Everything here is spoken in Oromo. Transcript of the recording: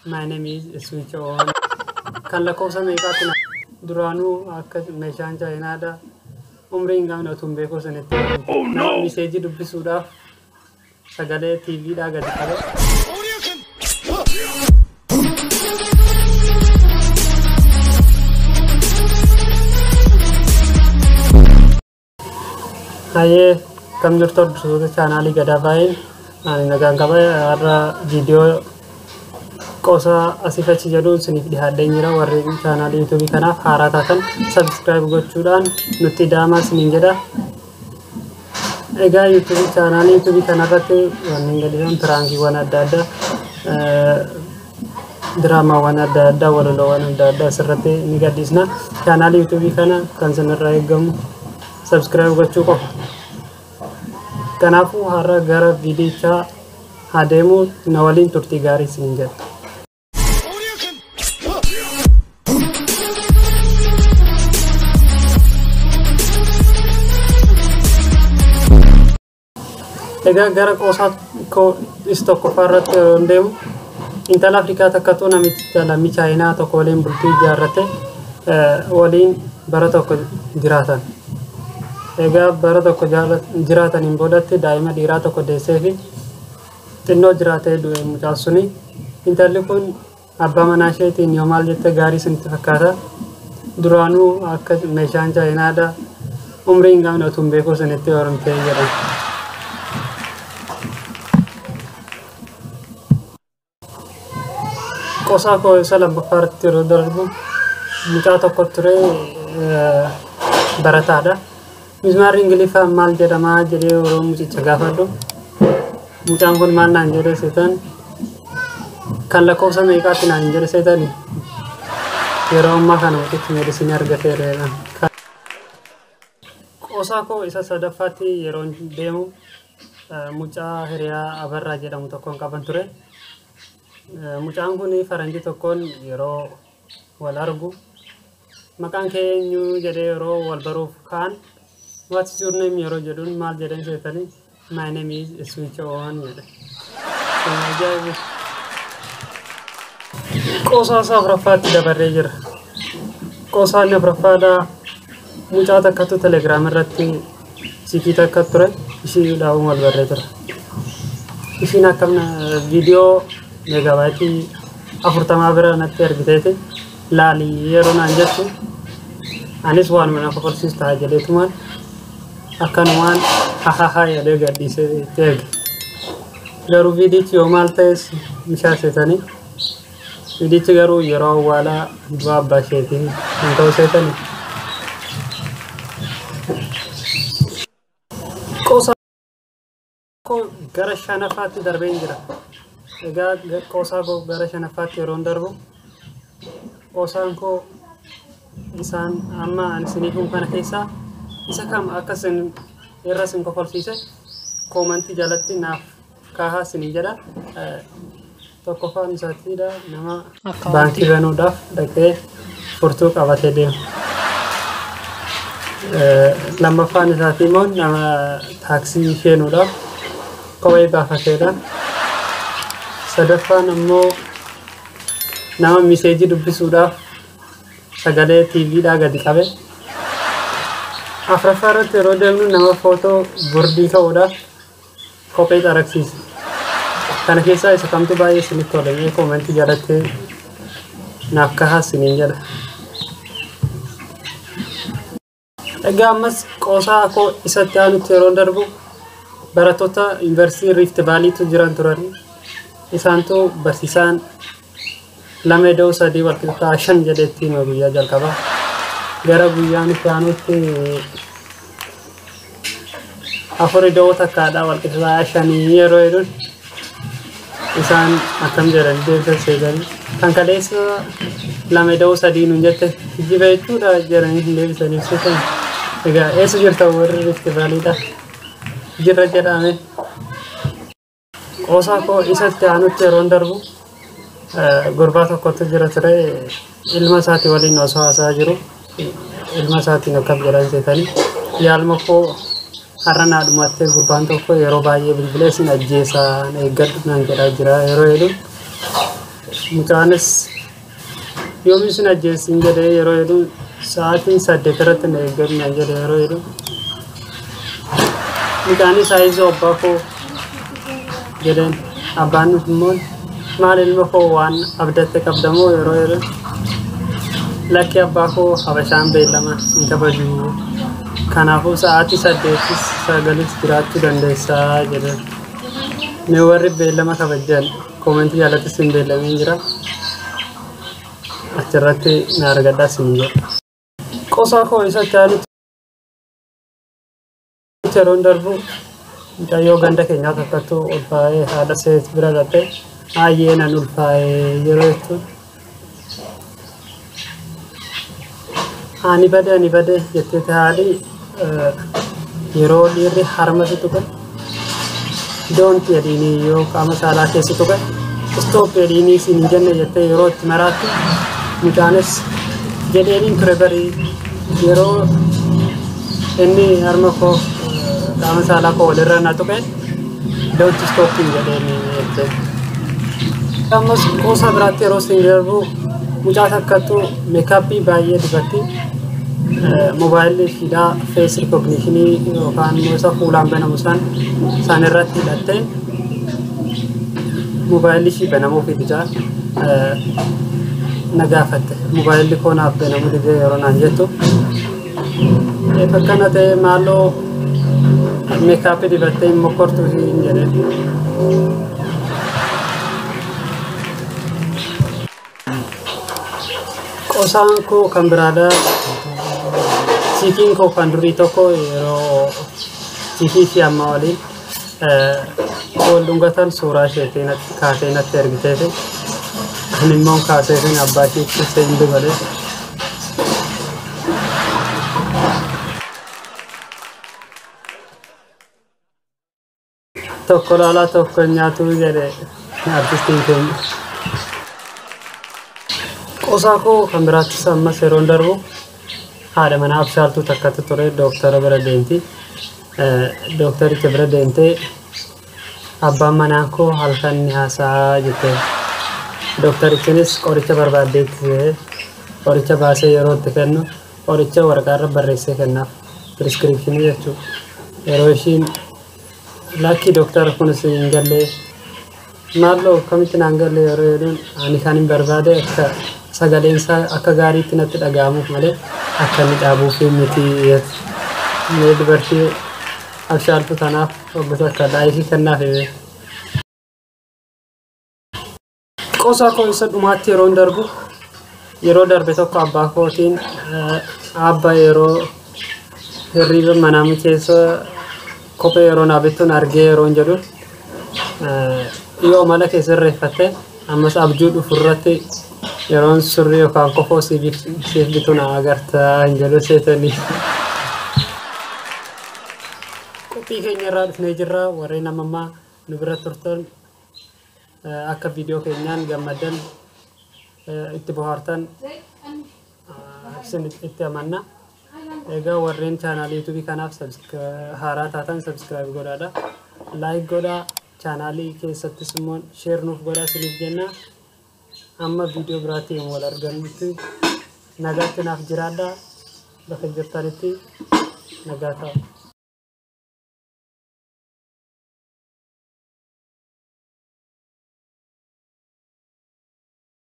My name is switch on. Kan lakkoofsa meeqaatti duraanuu akka meeshaan chaayinaadha. Umrii hin qabne otoo hin beekuu sanitti. Nama miseejii dubbisuudhaaf sagalee TVdhaa gadi qabe. Hayyee, kam jirtu hordoftoota chaanaalii Gadaa Baay'een? Ani nagaan qaba. Har'a viidiyoo qoosaa asiif achi jedhuun isiniif dhiyaadhee jira. Warreen chaanaalii yuutuubii kanaaf haaraa taatan subscribe gochuudhaan nutti daamaa isiniin jedha. Egaa yuutuubii chaanaalii yuutuubii kanarratti wanneen gadiisan piraankiiwwan adda addaa, diraamaawwan adda addaa, walaloowwan adda addaa asirratti ni gadhiisna. Chaanaalii yuutuubii kana kan isinirraa eegamu subscribe gochuu qofa. Kanaafuu har'a gara viidiyichaa haa deemu, na waliin turtii gaarii isiniin jedha. Egaa gara qoosaa koo isa tokkoffaa irratti yeroo deemu, intala Afrikaa takkatu namicha lammii Chaayinaa tokko waliin bultii ijaarrate, waliin bara tokko jiraatan. Egaa bara tokko jiraataniin boodatti daa'ima dhiiraa tokko deessee fi xinnoo jiraatee du'e mucaan suni. Intalli kun abbaa manaa isheetiin yoo maal jette gaarii isinitti fakkaata? Duraanuu akka meeshaan chaayinaadha. Umrii hin qabne otoo hin beekuu isinitti heerumtee jedhan. Qoosaa koo isa lammaffaa irratti yeroo darbu, mucaa tokko ture, barataadha. Mismaarri Ingiliffaan maal jedhamaa jedhee yeroo mucicha gaafadhu, mucaan kun maal naan jedhe seetan? Kan lakkoofsa meeqaatti naan jedhe seetan? Yeroo ammaa kana mucichi meedisinii argateera jedhan. Qoosaa koo isa sadaffaatti yeroo deemu, mucaa hiriyaa Abarraa jedhamu tokkoon qaban ture. Mucaan kun faranjii tokkoon yeroo wal argu, maqaan kee eenyu jedhee yeroo wal baruuf ka'an, "What's your name?" yeroo jedhuun maal jedheen seetanii? "My name is switch on" jedhe. Kun ajaa'ibu. Qoosaa isaa afuraffaatti dabarree jira. Qoosaa inni afuraffaadhaa, mucaa takkatu telegiraam irratti chickii takka ture, ishii dhaabuu wal barree ture. Ishiin akkam viidiyoo meegaabaayitii 40 bira natti ergiteeti, laalii yeroo naan jettu, anis waanuma na kofalsiisu ta'a jedheetumaan akkanumaan hahaha jedhee gadhiisee itti erge. Garuu viidichi yoo maal ta'es mishaasitanii, viidichi garuu yeroo awwaalaa du'a abbaa isheetii hin ta'u seetanii. Qoosaa koo gara shanaffaatti darbeen jira. Egaa qoosaa koo gara shanaffaatti yeroon darbu, qoosaan koo isaan amma ani isiniif himu kana keessaa isa kam akka isin irra isin kofalsiise koomantii jalatti naaf kaahaa isinii jedha. Tokkoffaan isaatiidha, nama baankii banuudhaaf dhaqee furtuu qabatee deema. Lammaffaan isaatii immoo nama taaksii seenuudhaaf kophee baafateedha. Sadaffaan immoo nama miseejii dubbisuudhaaf sagalee TVdhaa gadi qabe. Afuraffaa irratti yeroo deemnu, nama footoo bordii ka'uudhaaf kophee xaragsiise. Kana keessaa isa kamtu baay'ee isinitti tole? Mee koomentii jalatti naaf kahaa isiniin jedha. Egaa ammas qoosaa koo isatti aanutti yeroo darbu, barattoota yuunivarsiitii Rift Vaaliitu jiran turan. Isaantu barsiisaan lama ida'uu sadii walqixxaa shan jedheetti hima guyyaa jalqabaa. Gara guyyaan itti aanutti afur ida'uu takkaadha walqixxaa shanii yeroo jedhuun, isaan akkam jedhan deebisan seetanii? Kan kaleessa lama ida'uu sadii nuun jette kijiba jechuudha jedhanii hin deebisaniif seetan. Egaa eessa jirta warri Rift Vaaliidha? Jirra jedhame. Qoosaa koo isatti aanutti yeroon darbu, gurbaa tokkotu jira ture, ilma isaatii waliin osoo haasa'aa jiru, ilma isaatiin akkam jedhan seetanii? Yaalma koo, har'a naa dhumattee, gurbaan tokko yeroo baay'ee bilbilee sin ajjeesaa, na eeggadhu naan jedhaa jira yeroo jedhu. Mucaanis yoomi sin ajjeesin jedhee yeroo jedhu sa'aatii 8 irratti na eeggadhu naan jedhe yeroo jedhu mucaanis ayizoo abbaa koo jedheen. Abbaan immoo maal ilma koo waan abdatte qabdamoo yeroo jedhu lakki abbaa koo habashaan beellama hin kabaju, kanaafuu sa'aatii 8 9 jiraachuu dandeessaa jedheen. Mee warri beellama kabajan koomentii jalatti sin beellameen jira, achirratti na argadhaa sin jedha. Qosaa koo isatti aanutti yeroon darbu mucayyoo ganda keenyaa takkattu ulfaa'ee haadha seet bira dhaqxee aayyee nan ulfaa'ee yeroo jettu ani bade ani bade jetteeti haadhi yeroo dhiirri harma si tuqe don't jedhiinii yoo qaama saalaa keessa tuqe stop jedhiinii siin hin jenne jettee yeroo itti maraatti mucaanis jedheeniin ture barii yeroo inni harma koo qaama saalaa koo walirra na tuqe don't stop hin jedheeni jette. Ammas qoosaa biraatti yeroo siin darbu mucaa takkattu meekaappii baay'ee dibatti moobaayilii ishiidhaa face recognitionii yookaan immoo isa fuulaan banamu san irratti hidhattee moobaayilli ishii banamuuf didaan na gaafatte. Moobaayilli koo naaf banamuu didee yeroo naan jettu akkana ta'e maaloo meekaappii dibattee hin mokkortuu hin jedheen. Qosaan koo kan biraadha. Siikiin koo kan durii tokko yeroo siikii ishee ammaa waliin wal dhungatan suuraa isheetiin kaasee natti ergiteeti. Ani immoo kaaseetiin abbaa isheetti seendu godhe. Tokko laalaa tokko nyaatu jedhe artistiin keenya. Qosaa koo kan biraattis ammas yeroon darbu haadha manaa abshaaltuu takkatu ture dooktara bira deemti. Dooktaricha bira deemtee abbaan manaa koo halkan ni haasa'aa jette. Dooktarichinis qoricha barbaaddeetti qoricha baasee yeroo itti kennu qoricha waraqaarra barreessee kennaaf piriskiripshinii jechuudha. Yeroo ishiin lakki dooktara kunis hin galle maaloo akkamitti naan galle yeroo jedhuun ani kan hin barbaade akka sagaleen isaa akka gaariitti natti dhaga'amuuf malee akka inni dhaabuuf miti. Mee dubartii abshaaltuu tanaaf hoggosa akka laayikii kennaaf hime. Qosaa koo isa dhumaatti yeroon darbu yeroo darbe tokko abbaa kootiin abba yeroo hirriiba manaa keessa kophee yeroo naa bittuun argee yeroon jedhu yoo mala keessa irreeffatte ammas abjuu dhufu irratti yeroon surrii yookaan kofoo siif bitu na agartaa hin jedhu seetanii. Qophii keenya irraa dhufnee jirra warreen ammaa nu bira turtan akka viidiyoo keenyaan gammaddan itti bohaartan isin itti amanna. Egaa warreen chaanaalii yuutuubii kanaaf haaraa taatan sabskiraayib godhaadha. Laayik godhaa chaanaalii keessattis immoo sheer nuuf godhaa isiniif jenna. Amma viidiyoo biraatiin wal argannutti nagaatti naaf jiraadhaa. Bakka jirtanitti nagaa ta'a.